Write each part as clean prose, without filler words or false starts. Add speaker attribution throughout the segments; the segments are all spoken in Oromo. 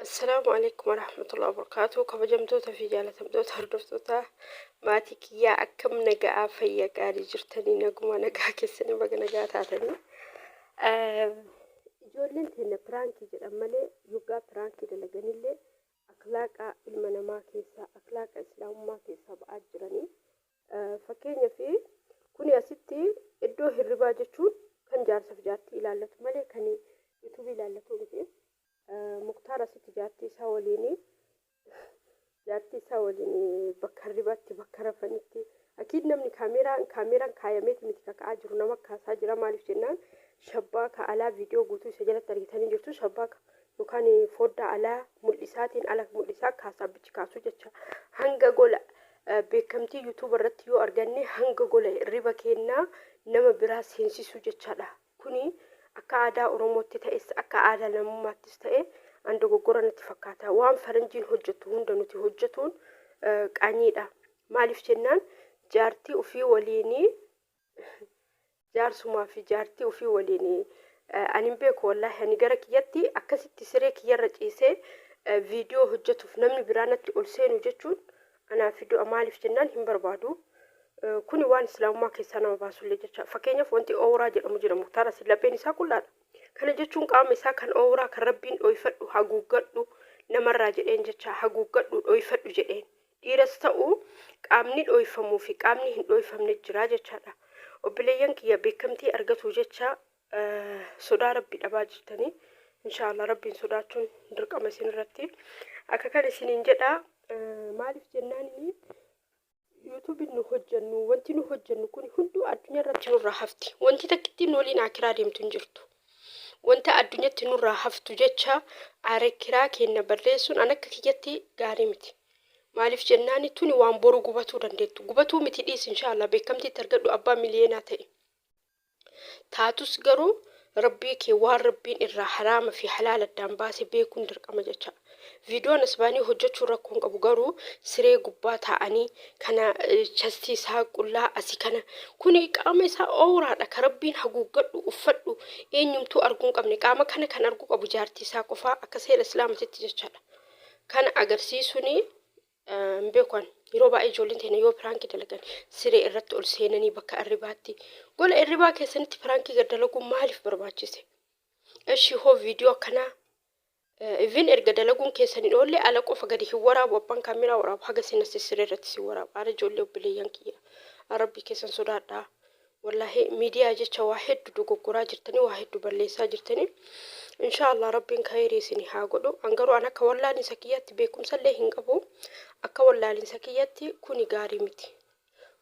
Speaker 1: Assalaamu alaikum warahmatullahi wabarakatuh. Kabajamtoota fi jaalatamtoota hordoftoota maatii kiyyaa, akkam nagaa, fayya gaarii jirtanii? Naguma nagaa keessanii, baga nagaa taatanii. Ijoolleen teenya piraankii jedhan malee, yoggaa piraankii dalaganillee akhlaaqa ilma namaa keessaa, akhlaaqa islaamummaa keessaa ba'aa jiranii. Fakkeenyaaf, kuni asitti iddoo hirribaa jechuun kan jaarsaaf jaartii ilaallatu malee kan yuutuubii ilaallatu miti. Muktaar asitti jaartii isaa waliin bakka hirribaatti, bakka rafanitti, akiid namni kaameeraan kaayameeti miti kaka'aa jiru, nama kaasaa jira. Maaliif jennaan, shabbaaka alaa viidiyoo guutuu isa jalatti argitanii jirtu. Shabbaaka yookaan foddaa alaa mul'isaatiin, ala mul'isaa kaasaa bichi kaasuu jecha. Hanga gola beekamtii yuutuuba irratti yoo arganne, hanga gola hirriba kennaa nama biraa seensisuu jechaadha. Kuni akka aadaa Oromootti ta'es, akka aadaa namummaattis ta'e, an dogoggora natti fakkaata. Waan faranjiin hojjettu hunda nuti hojjetuun qaanyiidha. Maaliif jennaan, jaartii ofii waliinii, jaarsumaa fi jaartii ofii waliin, ani hin beeku wallaahi. Ani gara kiyyatti akkasitti siree kiyyarra ciisee viidiyoo hojjetuuf namni biraa natti ol seenu jechuun anaaf du'a. Maaliif jennaan, hin barbaadu. Kuni waan islaamummaa keessaa nama baasullee jecha. Fakkeenyaaf, wanti ooraa jedhamu jira. Muktaar asii lapheen isaa qullaadha. Kana jechuun qaama isaa kan ooraa kan Rabbiin dhoyfadhu, haguuggadhu namarraa jedheen jecha, haguuggadhu, dhoyfadhu jedheen. Dhiiras ta'u, qaamni dhoyfamuu fi qaamni hin dhoyfamne jira jechaadha. Obboleeyyan kiyya, beekamtii argatu jecha sodaa Rabbii dhabaa jirtanii. Inshaallah, Rabbiin sodaachuun dirqama isin irratti. Akka kan isiniin jedha. Maaliif jennaan, yuutuubiin nu hojjennu, wanti nu hojjennu kun hunduu addunyaa irratti nurraa hafti. Wanti takkittiin nu waliin akiraa deemtu hin jirtu. Wanta addunyatti nurraa haftu jecha akiraa keenya balleessuun an akka kiyyatti gaarii miti. Maaliif jennaan, tuni waan boru gubatuu dandeettu. Gubatuu miti dhiis, inshaallah beekamtiitti argadhu, abbaa miliyeenaa ta'e. Taatus garuu Rabbii kee, waan Rabbiin irraa haraama fi halaala addaan baase beekuun dirqama jecha. Viidiyoon as baanii hojjechuun rakkoo hin qabu, garuu siree gubbaa taa'anii kana chastii isaa qullaa asii kana, kuni qaama isaa ooraadha ka Rabbiin haguuggadhu, uffadhu, eenyumtuu arguu hin qabne. Qaama kana kan arguu qabu jaartii isaa qofaa akka seera islaamatitti jechaadha. Kana agarsiisuuni hin beeku an. Yeroo baay'ee ijoolleen teenya yoo piraankii dalagan siree irratti ol seenanii bakka hirribaatti, gola hirribaa keessanitti piraankii gad dalaguun maaliif barbaachise? Eshi hoo, viidiyoo akkanaa even erga dalaguun keessan hin oolle, ala qofa gadi hin waraabu. Abbaan kaameraa waraabu haga isin as siree irratti si waraabu. Ara ijoollee, obboleeyyan kiyya, Rabbii keessan sodaadhaa. Wallaahi, miidiyaa jecha waa hedduu dogoggoraa jirtanii, waa hedduu balleessaa jirtanii. Inshaallah, Rabbiin khayrii isin haa godhu. An garuu an akka wallaalinsa kiyyaatti, beekumsallee hin qabu, akka wallaalinsa kiyyatti kuni gaarii miti,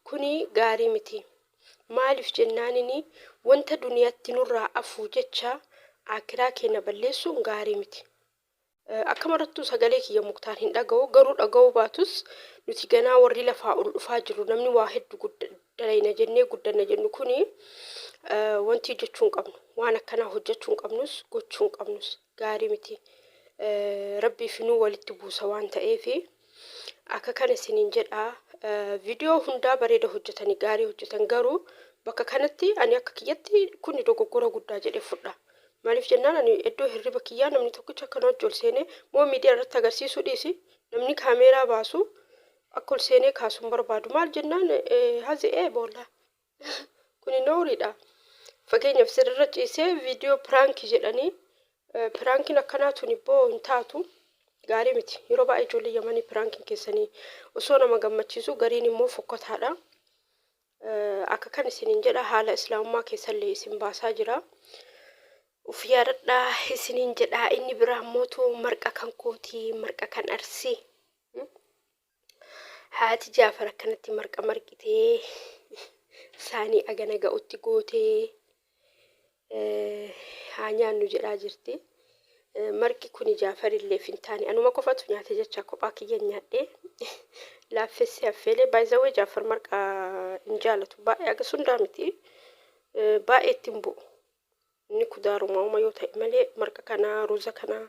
Speaker 1: kuni gaarii miti. Maaliif jennaanini, wanta duniyaatti nurraa afuu jecha akiraa keenya balleessuun gaarii miti. Akka marattuu sagalee kiyya Muktaar hin dhaga'u, garuu dhaga'uu baatus, nuti ganaa warri lafaa ol dhufaa jiru, namni waa hedduu dalayna jennee guddanna jennu kuni, wanti hojjechuu hin qabnu, waan akkanaa hojjechuu hin qabnus, gochuu hin qabnus, gaarii miti. Rabbii fi nuu walitti buusa waan ta'eefi akka kana isiniin jedha. Viidiyoo hundaa bareeda hojjetanii, gaarii hojjetan, garuu bakka kanatti ani akka kiyyatti kuni dogoggora guddaa jedhee fudha. Maaliif jennaan, ani iddoo hirriba kiyyaa namni tokkicha akka wajji ol seenee moo miidiyaa irratti agarsiisuu dhiisi, namni kaameeraa baasu akka ol seenee kaasu hin barbaadu. Maal jennaan, hazi ee boolla kuni nooriidha. Fakkeenyaaf, sirriirra ciisee viidiyoo piraankii jedhanii, piraankiin akkanaa tuni boo hin taatu, gaarii miti. Yeroo baay'ee ijoollee Yamanii piraankiin keessanii osoo nama gammachiisu, gariin immoo fokkataadha. Akka kan isiniin jedha, haala islaamummaa keessallee isin baasaa jira. Uf yaadadhaa isiniin jedha. Inni biraa mootu marqa kan kooti, marqa kan Arsii. Haati Jaafar akkanatti marqa marqitee saanii agana ga'utti gootee haa nyaannu jedhaa jirti. Marqi kuni Jaafarillee hin taane, anuma qofatu nyaate jecha, kophaa kiyya nyaadhee laaffessee affeelee. Baay'izawwee, Jaafar marqa hin jaalatu baay'ee, aga sundaa miti, baay'ee ittiin bu'u. Inni kudaaruma uma yoo ta'e malee marqa kana, ruuza kana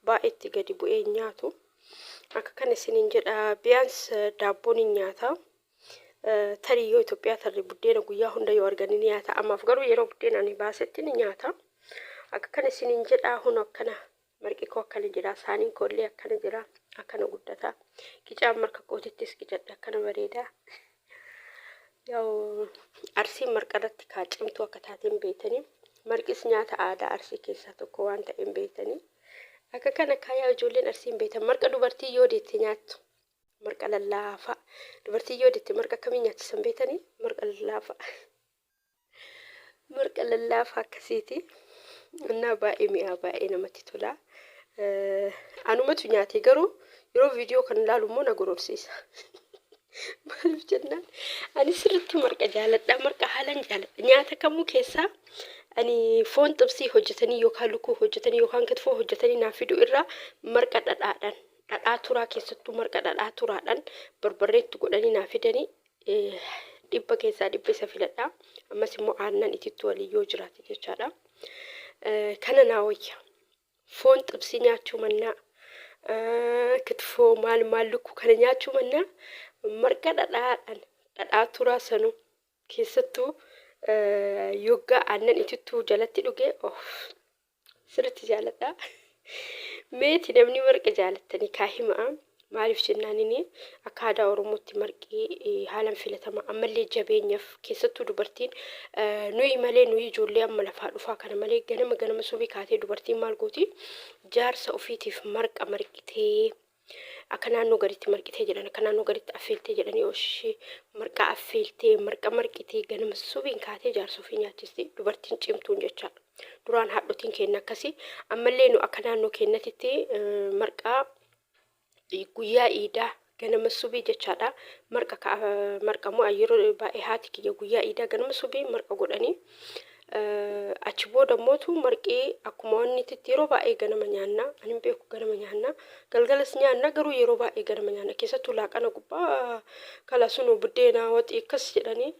Speaker 1: baay'ee itti gadi bu'ee hin nyaatu. Akka kana isiniin jedha. Biyaans daabboon hin nyaata. Tarii yoo Itoophiyaa tarri buddeena guyyaa hunda yoo argani ni nyaata. Ammaaf garuu yeroo buddeena ani baasetti ni nyaata. Akka kana isiniin jedha. Hun akkana marqi koo. Akkana jira, saaniin koollee akkana jira, akkana guddata. Qicaan marka kootittis qicadhe akkana bareeda. Yaa'u Arsiin marqa irratti kaa cimtuu akka taateen beektanii, marqis nyaata aadaa Arsii keessaa tokko waan ta'een beektanii. Akka kana kaayaa ijoolleen Arsiin beektan marqa dubartii yoo deette nyaattu. Marqa lallaafaa. Dubartii yoo deette marqa akkamii nyaachisan beektanii? Marqa lallaafaa. Marqa lallaafaa akkasiiti. Innaa baay'ee mi'aa, baay'ee namatti tola. Anumatu nyaate, garuu yeroo viidiyoo kan ilaalu immoo na gororsiisa. Maaliif jennaan ani sirriitti marqa jaaladha. Marqa haalan jaaladha. Nyaata kamuu keessaa ani foon xibsii hojjetanii yookaan lukkuu hojjetanii yookaan kitfoo hojjetanii naaf fiduu irraa marqa dhadhaadhaan, dhadhaa turaa, keessattuu marqa dhadhaa turaadhaan barbarreetti godhanii naaf fidanii 100 keessaa 100 isa filadha. Ammas immoo aannan itittuu waliin yoo jiraate jechaadha. Kana naa wayya. Foon xibsii nyaachuu mannaa, kitfoo maal maal lukkuu kana nyaachuu mannaa, marqa dhadhaadhaan, dhadhaa turaa sanuu keessattuu yoggaa aannan itittuu jalatti dhuge, of sirriitti jaaladha. Meeti namni marqa jaalattanii kaa himaa. Maaliif jennaan inni akka aadaa Oromootti marqi haalan filatama. Ammallee jabeenyaaf keessattuu dubartiin nuyi malee, nuyi ijoollee amma lafaa dhufaa kana malee, ganama ganama subii kaatee dubartiin maal gooti? Jaarsa ofiitiif marqa marqitee, akka naannoo gaditti marqitee jedhan, akka naannoo gaditti affeeltee jedhanii, oshee marqa affeeltee, marqa marqitee ganama subiin kaatee jaarsa ofii nyaachisti dubartiin cimtuun jechaadha. Duraan haadhotiin keenya akkasii. Ammallee nu akka naannoo keenyatitti marqaa guyyaa iidaa ganama subii jechaadha. Marqa marqa immoo yeroo baay'ee haati kiyya guyyaa iidaa ganama subii marqa godhanii, achi booda mootu marqii akkuma wanni itti yeroo baay'ee ganama nyaanna. Ani hin beeku, ganama nyaanna, galgalas nyaanna, garuu yeroo baay'ee ganama nyaanna. Keessattuu laaqana gubbaa kala sunu buddeena waxii akkas jedhanii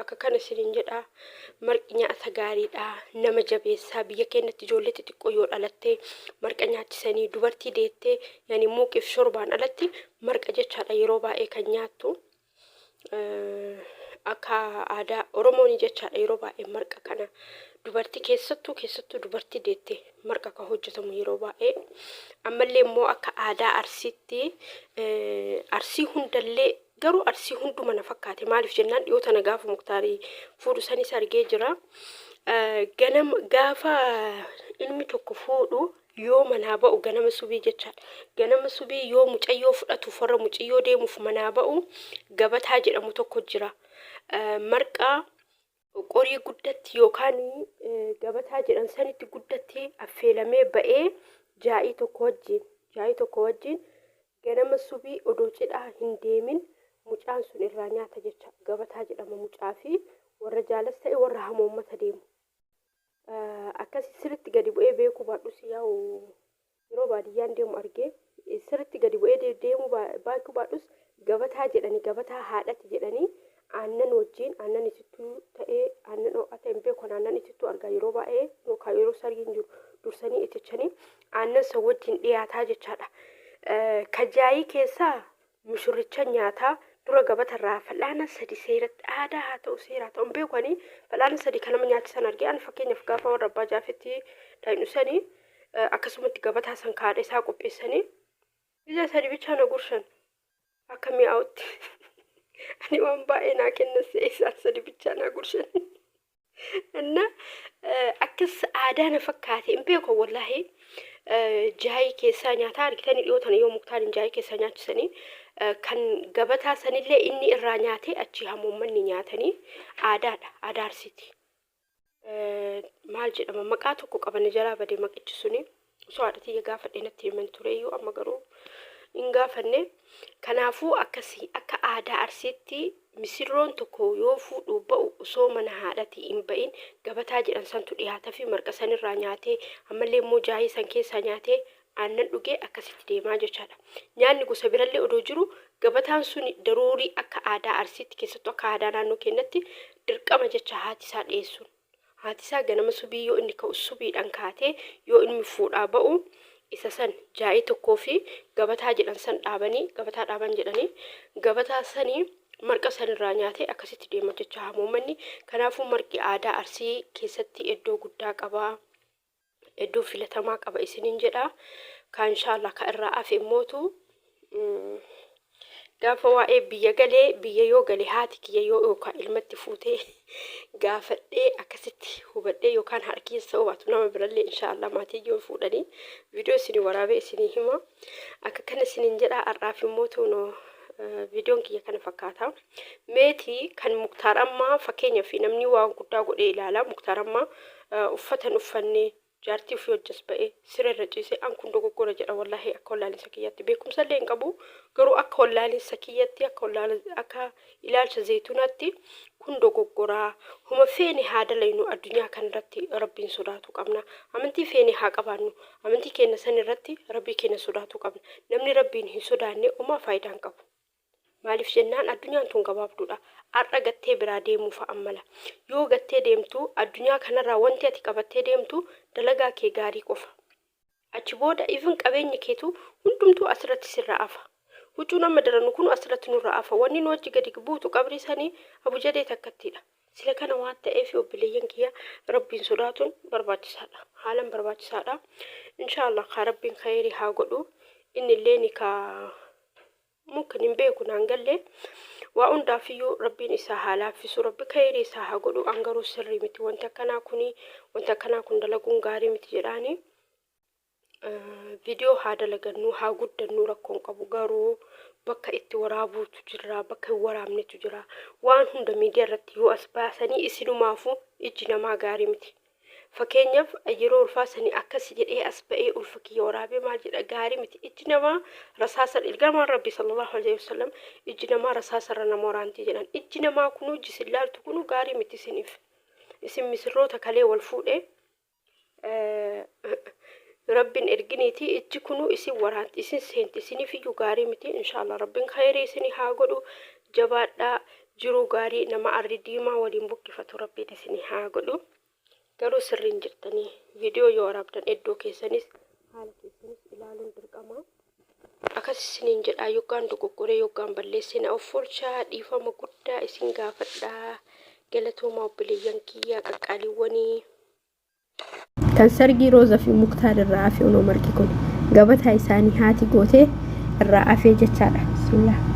Speaker 1: akka kana isiniin jedha. Marqi nyaata gaariidha, nama jabeessaa. Biyya keenyatti ijoollee xixiqqoo yoo dhalatte marqa nyaachisanii, dubartii deettee yani muuqiif shorbaan alatti marqa jechaadha yeroo baay'ee kan nyaattu. Akka aadaa Oromoon jechaadha yeroo baay'ee marqa kana dubartii keessattuu dubartii deette marqa kan hojjetamu yeroo baay'ee. Ammallee immoo akka aadaa Arsiitti, Arsii hundallee, garuu Arsii hunduma na fakkaate. Maaliif jennaan dhiyoo tana gaafa Muktaarii fuudhu sanis argee jira. Ganama gaafa ilmi tokko fuudhu yoo manaa ba'u ganama subii jechaadha. Ganama subii yoo mucayyoo fudhatuuf, warra mucayyoo deemuuf manaa ba'u, gabataa jedhamu tokko jira. Marqaa qorii guddatti yookaan gabataa jedhan sanitti guddatti affeelamee ba'ee jaa'ii tokko wajjin ganama subii odoo cidhaa hin deemin mucaan sun irraa nyaata jecha. Gabataa jedhama, mucaa fi warra jaalas ta'e warra hamoommata deemu. Akkasi sirritti gadi bu'ee beekuu baadhus, yaa'u yeroo baadiyyaan deemu argee sirritti gadi bu'ee deemuu beekuu baadhus, gabataa jedhanii, gabataa haadhati jedhanii, aannan wajjin, aannan itittuu ta'ee, aannan ho'aa ta'e hin beeku, aannan itittuu argaa yeroo baay'ee yookaan yeroo sargiin jiru dursanii itichanii aannan san wajjin dhiyaataa jechaadha. Kajaayii keessaa mushurricha nyaataa dura gabatarraa fal'aana sadi, seeratti aadaa haa ta'u seeraa ta'u hin beeku, ani fal'aana sadi kan nama nyaachisan argee. Ani fakkeenyaaf gaafa warra abbaa jaafetti dhaqnu sanii akkasumatti gabataa san kaadha isaa qopheessanii ija sadi bichaa na gurshan akka mi'aawutti. Ani waan baay'ee naa kennan si'a, isaan sadi bichaa naa gurshan. እና akkas aadaa na fakkaate, hin beeku wallaahi. Jaayii keessaa nyaataa argitanii dhiyoo tana yoo Muktaarin jaayii keessaa nyaachisanii, kan gabataa sanillee inni irraa nyaatee achii hamoommanni nyaatanii aadaadha, aadaa Arsiiti. Maal jedhama, maqaa tokko qaban, jalaa badee maqichi suni. Osoo haadha tiyya gaafadhe natti himan tureyyuu, amma garuu hin gaafanne. Kanaafuu akkasii akka aadaa Arsiitti misirroon tokko yoo fuudhuu ba'u osoo mana haadhatii hin ba'in gabataa jedhan santu dhiyaata fi marqa sanirraa nyaatee, ammallee immoo jaayii san keessaa nyaatee, aannan dhugee akkasitti deemaa jechaadha. Nyaanni gosa birallee odoo jiru gabataan sun daruurii akka aadaa Arsiitti, keessattuu akka aadaa naannoo keenyatti dirqama jecha haati isaa dhiyeessuun. Haati isaa ganama subii yoo inni ka'u subiidhaan kaatee, yoo inni fuudhaa ba'u isa san jaa'ii tokkoo fi gabataa jedhan san dhaabanii, gabataa dhaaban jedhanii, gabataa sanii marqa sanirraa nyaatee akkasitti deema jecha hamoommanni. Kanaafuu marqi aadaa Arsii keessatti iddoo guddaa qaba. Iddoo filatamaa qaba isiniin jedha. Ka inshaallah ka irraa hafe immootu gaafa waa'ee biyya galee, biyya yoo gale haati kiyya yoo yookaan ilmatti fuutee gaafadhee akkasitti hubadhee yookaan haadha kiyya ta'uu baatu nama birallee inshaallah maatii yoo fuudhanii viidiyoo isinii waraabee isinii hima. Akka kana isiniin jedha. Har'aaf immoo tuunoo viidiyoon kiyya kana fakkaata. Meetii kan Muktaar ammaa fakkeenyaaf namni waan guddaa godhee ilaala. Muktaar ammaa uffata hin uffanne, jaartii ofii hojjas ba'ee siree irra ciisee, an kun dogoggora jedha wallaahi akka wallaalinsa kiyyatti. Beekumsa illee hin qabu, garuu akka wallaalinsa kiyyatti, akka ilaalcha Zaytuunaatti kun dogoggoraa. Huma feene haa dalaynu, addunyaa kanarratti Rabbiin sodaatu qabna. Amantii feene haa qabaannu, amantii keenya san irratti Rabbii keenya sodaatu qabna. Namni Rabbiin hin sodaanne homaa faayidaa hin qabu. Maaliif jennaan, addunyaan tun gabaabduudha. Har'a gattee biraa deemuu fa'an mala. Yoo gattee deemtu, addunyaa kanarraa wanti ati qabattee deemtu dalagaa kee gaarii qofa. Achi booda even qabeenya keetu hundumtuu asirratti sirraa hafa. Huccuun amma darannu kun asirratti nurraa hafa. Wanni nu wajji gadi buutu qabrii sanii abujadee takkattiidha. Sila kana waan ta'eef, obboleeyyan kiyya, Rabbiin sodaatuun barbaachisaadha. Haalan barbaachisaadha. Inshaallah kaa Rabbiin khayrii haa godhu. Inni illee ni kaa mumkin hin beeku naan galle. Waa hundaafiyyuu Rabbiin isaa haa laaffisu, Rabbi khayrii isaa haa godhu. An garuu sirrii miti wanti akkanaa kuni, wanti akkanaa kun dalaguun gaarii miti jedhaani. Viidiyoo haa dalagannu, haa guddannu, rakkoon qabu, garuu bakka itti waraabuutu jira, bakka hin waraabnetu jira. Waan hunda miidiyaa irratti yoo as baasanii isinumaafuu ijji namaa gaarii miti. Fakkeenyaaf yeroo ulfaa sanii akkas jedhee as ba'ee ulfa kiyya waraabee maal jedha, gaarii miti. Ijji namaa rasaasa, ergamaan Rabbi sallallahu alaihi wasallam ijji namaa rasaasarra nama waraanti jedhan. Ijji namaa kunuu, ijji isin laaltu kunuu gaarii miti isiniif. Isin misirroota kalee wal fuudhee Rabbiin erginiiti, ijji kunuu isin waraanti, isin seenti, isiniif iyyuu gaarii miti. Inshaallah Rabbiin khayrii isinii haa godhu. Jabaadhaa, jiruu gaarii nama arri diimaa waliin buqqifatu Rabbiin isinii haa godhu. Garuu sirriin jirtanii viidiyoo yoo waraabdan iddoo keessanis haala keessanis ilaaluun dirqama. Akkas isiniin jedhaa, yoggaan dogoggoree yoggaan balleessee na of oolchaa, dhiifama guddaa isin gaafadhaa. Galatoomaa obboleeyyan kiyya qaqqaaliiwwanii.
Speaker 2: Kan sargii Rooza fi Muktaar irraa hafe onoo marqi kun gabataa isaanii haati gootee irraa hafee jechaadha. Bismillah.